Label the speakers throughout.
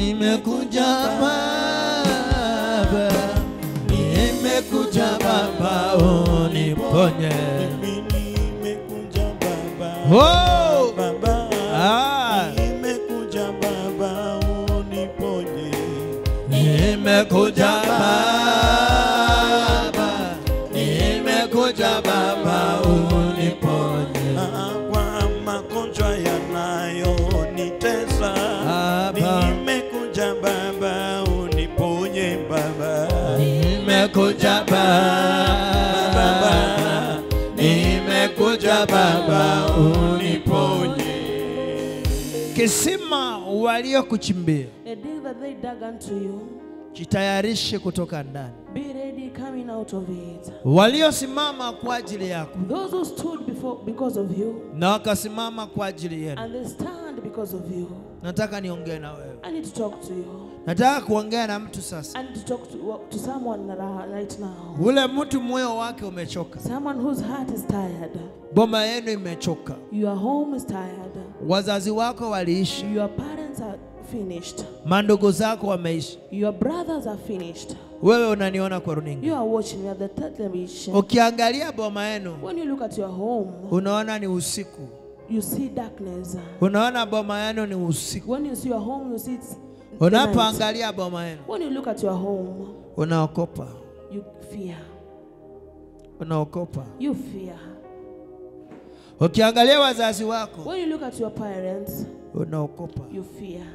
Speaker 1: Nimekuja Baba, nimekuja Baba uniponye.
Speaker 2: Nimekuja Baba,
Speaker 1: oh!
Speaker 2: Baba, nimekuja Baba uniponye.
Speaker 1: Nimekuja Baba, nimekuja Baba uniponye.
Speaker 2: Kwa magonjwa yanayonitesa, nimekuja Baba uniponye Baba.
Speaker 1: Nimekuja Baba, nimekuja Baba uniponye. Kisima waliokuchimbia,
Speaker 3: the dig that they dug unto you,
Speaker 1: jitayarishe kutoka ndani.
Speaker 3: Be ready coming out of it.
Speaker 1: Waliosimama kwa ajili yako,
Speaker 3: those who stood before because of you,
Speaker 1: na wakasimama kwa ajili yenu,
Speaker 3: and they stand because of you.
Speaker 1: Nataka niongee na wewe.
Speaker 3: I need to talk to you.
Speaker 1: Nataka kuongea na mtu sasa.
Speaker 3: I need to talk to someone right now.
Speaker 1: Ule mtu moyo wake umechoka.
Speaker 3: Someone whose heart is tired.
Speaker 1: Boma yenu imechoka.
Speaker 3: Your home is tired.
Speaker 1: Wazazi wako waliishi.
Speaker 3: Your parents are finished.
Speaker 1: Mandugu zako wameishi.
Speaker 3: Your brothers are finished.
Speaker 1: Wewe unaniona kwa runinga.
Speaker 3: You are watching me at the television.
Speaker 1: Ukiangalia boma yenu,
Speaker 3: when you look at your home,
Speaker 1: unaona ni usiku.
Speaker 3: You see darkness.
Speaker 1: Unaona boma yenu ni usiku.
Speaker 3: When you see your home, you see it's
Speaker 1: Unapoangalia boma yenu,
Speaker 3: when you look at your home,
Speaker 1: unaogopa.
Speaker 3: You fear.
Speaker 1: Unaogopa.
Speaker 3: You fear.
Speaker 1: Ukiangalia wazazi wako,
Speaker 3: when you look at your parents,
Speaker 1: unaogopa.
Speaker 3: You fear.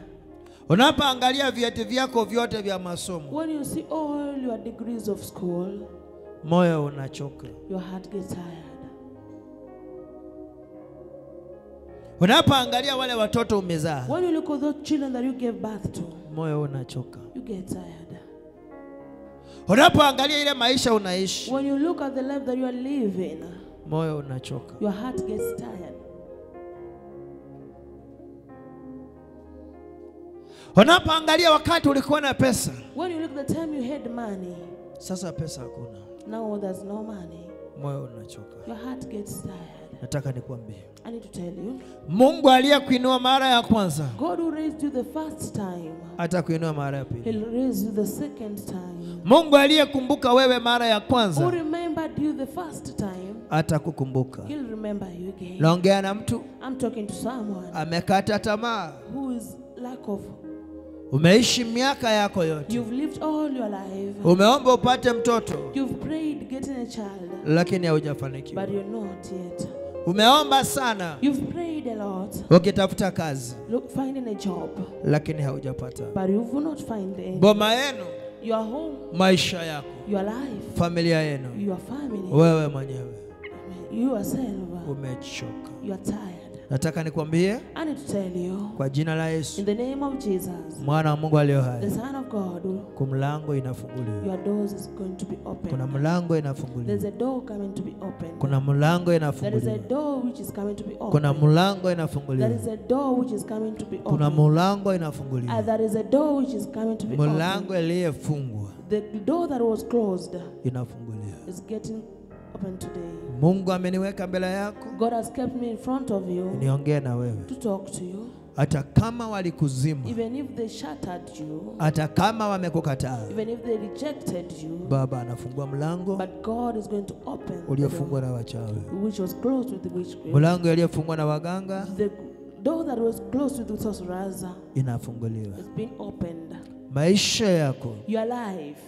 Speaker 1: Unapoangalia vyeti vyako vyote vya masomo,
Speaker 3: when you see all your degrees of school,
Speaker 1: moyo unachoka.
Speaker 3: Your heart gets tired.
Speaker 1: Unapoangalia wale watoto umezaa,
Speaker 3: when you look at those children that you gave birth to,
Speaker 1: moyo unachoka.
Speaker 3: You get tired.
Speaker 1: Unapoangalia ile maisha unaishi,
Speaker 3: when you look at the life that you are living,
Speaker 1: moyo unachoka.
Speaker 3: Your heart gets tired.
Speaker 1: Unapoangalia wakati ulikuwa na pesa,
Speaker 3: when you look at the time you had money,
Speaker 1: sasa pesa hakuna.
Speaker 3: Now there's no money.
Speaker 1: Moyo unachoka.
Speaker 3: Your heart gets tired.
Speaker 1: Nataka nikwambie,
Speaker 3: I need to tell you,
Speaker 1: Mungu aliyekuinua mara ya kwanza,
Speaker 3: God who raised you the first time,
Speaker 1: atakuinua mara ya pili.
Speaker 3: He'll raise you the second time.
Speaker 1: Mungu aliyekumbuka wewe mara ya kwanza,
Speaker 3: who remembered you the first time,
Speaker 1: atakukumbuka.
Speaker 3: He'll remember you again.
Speaker 1: Naongea na mtu,
Speaker 3: I'm talking to someone
Speaker 1: amekata tamaa,
Speaker 3: who is lack of.
Speaker 1: Umeishi miaka yako yote.
Speaker 3: You've lived all your life.
Speaker 1: Umeomba upate mtoto,
Speaker 3: You've prayed getting a child,
Speaker 1: lakini haujafanikiwa.
Speaker 3: But you're not yet.
Speaker 1: Umeomba sana,
Speaker 3: You've prayed a lot,
Speaker 1: ukitafuta kazi,
Speaker 3: look, finding a job,
Speaker 1: lakini haujapata.
Speaker 3: But you will not find any.
Speaker 1: Boma yenu,
Speaker 3: your home,
Speaker 1: maisha yako,
Speaker 3: your life,
Speaker 1: familia yenu,
Speaker 3: your family,
Speaker 1: wewe mwenyewe
Speaker 3: you yourself,
Speaker 1: umechoka.
Speaker 3: You are tired.
Speaker 1: Nataka nikwambie,
Speaker 3: I need to tell you,
Speaker 1: kwa jina la Yesu,
Speaker 3: in the name of Jesus,
Speaker 1: mwana wa Mungu aliye hai,
Speaker 3: the Son of God,
Speaker 1: kuna mlango inafunguliwa.
Speaker 3: Your doors is going to be opened.
Speaker 1: Kuna mlango inafunguliwa.
Speaker 3: There's a door coming to be opened.
Speaker 1: Kuna mlango
Speaker 3: There is
Speaker 1: inafunguliwa.
Speaker 3: a door which is coming to be opened.
Speaker 1: Kuna mlango inafunguliwa.
Speaker 3: There is a door which is coming to be opened.
Speaker 1: Kuna mlango inafunguliwa.
Speaker 3: There is a door which is coming to be opened.
Speaker 1: Mlango iliyefungwa,
Speaker 3: the door that was closed,
Speaker 1: inafunguliwa.
Speaker 3: is getting open today.
Speaker 1: Mungu ameniweka mbele yako,
Speaker 3: God has kept me in front of you,
Speaker 1: niongee na wewe.
Speaker 3: to talk to you.
Speaker 1: Hata kama walikuzima,
Speaker 3: even if they shattered you,
Speaker 1: hata kama wamekukataa,
Speaker 3: even if they rejected you,
Speaker 1: Baba anafungua mlango,
Speaker 3: but God is going to open
Speaker 1: uliofungwa na wachawi,
Speaker 3: which was closed with the witchcraft,
Speaker 1: mlango uliofungwa na waganga,
Speaker 3: the door that was closed with the sorcerers,
Speaker 1: inafunguliwa.
Speaker 3: It's been opened.
Speaker 1: Maisha yako,
Speaker 3: your life,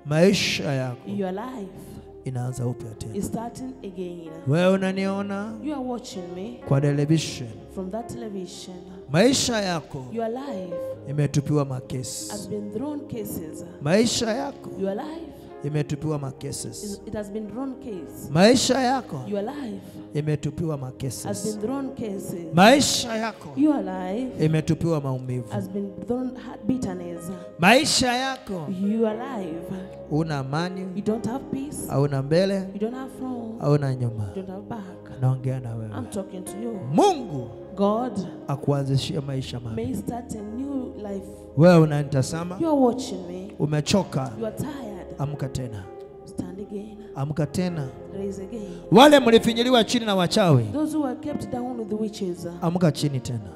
Speaker 1: maisha yako,
Speaker 3: your life
Speaker 1: inaanza upya tena.
Speaker 3: is starting again.
Speaker 1: Wewe unaniona
Speaker 3: You are watching me
Speaker 1: kwa television.
Speaker 3: from that television.
Speaker 1: Maisha yako,
Speaker 3: your life
Speaker 1: imetupiwa makesi.
Speaker 3: has been thrown cases.
Speaker 1: Maisha yako,
Speaker 3: your life
Speaker 1: imetupiwa makesi.
Speaker 3: It has been thrown case.
Speaker 1: Maisha yako,
Speaker 3: your life
Speaker 1: imetupiwa makesi.
Speaker 3: has been thrown cases.
Speaker 1: Maisha yako,
Speaker 3: your life
Speaker 1: imetupiwa maumivu.
Speaker 3: has been thrown bitterness.
Speaker 1: Maisha yako,
Speaker 3: your life,
Speaker 1: una amani,
Speaker 3: you don't have peace,
Speaker 1: hauna mbele,
Speaker 3: you don't have front,
Speaker 1: hauna nyuma.
Speaker 3: you don't have back.
Speaker 1: Naongea na wewe.
Speaker 3: I'm talking to you.
Speaker 1: Mungu
Speaker 3: God
Speaker 1: akuanzishie maisha mapya.
Speaker 3: may start a new life.
Speaker 1: Wewe unanitazama,
Speaker 3: You are watching me.
Speaker 1: umechoka,
Speaker 3: You are tired.
Speaker 1: Amka tena.
Speaker 3: Stand again.
Speaker 1: Amka tena.
Speaker 3: Rise again.
Speaker 1: Wale mlifinyiliwa chini na wachawi,
Speaker 3: those who were kept down with the witches,
Speaker 1: amka chini tena.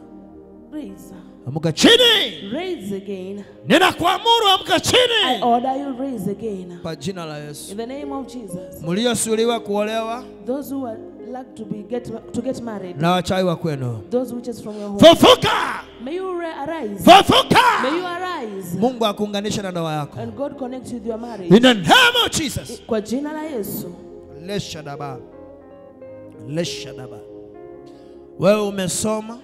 Speaker 3: Raise.
Speaker 1: Amka chini.
Speaker 3: Raise again. again.
Speaker 4: Ninakuamuru amka
Speaker 3: I
Speaker 4: chini
Speaker 3: order you raise again.
Speaker 1: Kwa jina la Yesu.
Speaker 3: In the name of Jesus.
Speaker 1: Mliosuliwa kuolewa
Speaker 3: Those who are like to get married,
Speaker 1: na wachawi wa kwenu,
Speaker 3: those witches from your home,
Speaker 4: Fufuka!
Speaker 3: may you arise.
Speaker 4: Fufuka!
Speaker 3: May you arise.
Speaker 1: Mungu akuunganishe na ndoa yako.
Speaker 3: And God connect you with your marriage.
Speaker 4: In the name of Jesus.
Speaker 3: Kwa jina la Yesu.
Speaker 1: Leshadaba. Leshadaba. Wewe umesoma,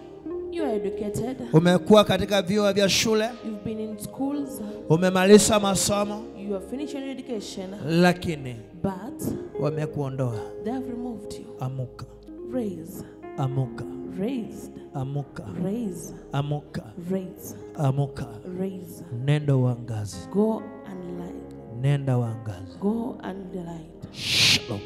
Speaker 3: You are educated.
Speaker 1: umekuwa katika vyuo vya shule,
Speaker 3: You've been in schools.
Speaker 1: umemaliza masomo,
Speaker 3: You have finished your education.
Speaker 1: lakini
Speaker 3: But
Speaker 1: wamekuondoa.
Speaker 3: they have removed you.
Speaker 1: Amuka,
Speaker 3: Raise.
Speaker 1: amuka,
Speaker 3: Raised.
Speaker 1: amuka,
Speaker 3: Raise.
Speaker 1: amuka,
Speaker 3: Raise.
Speaker 1: amuka.
Speaker 3: Raise.
Speaker 1: Nenda uangaze,
Speaker 3: Go and light.
Speaker 1: nenda uangaze.
Speaker 3: Go and light.
Speaker 1: Shalom.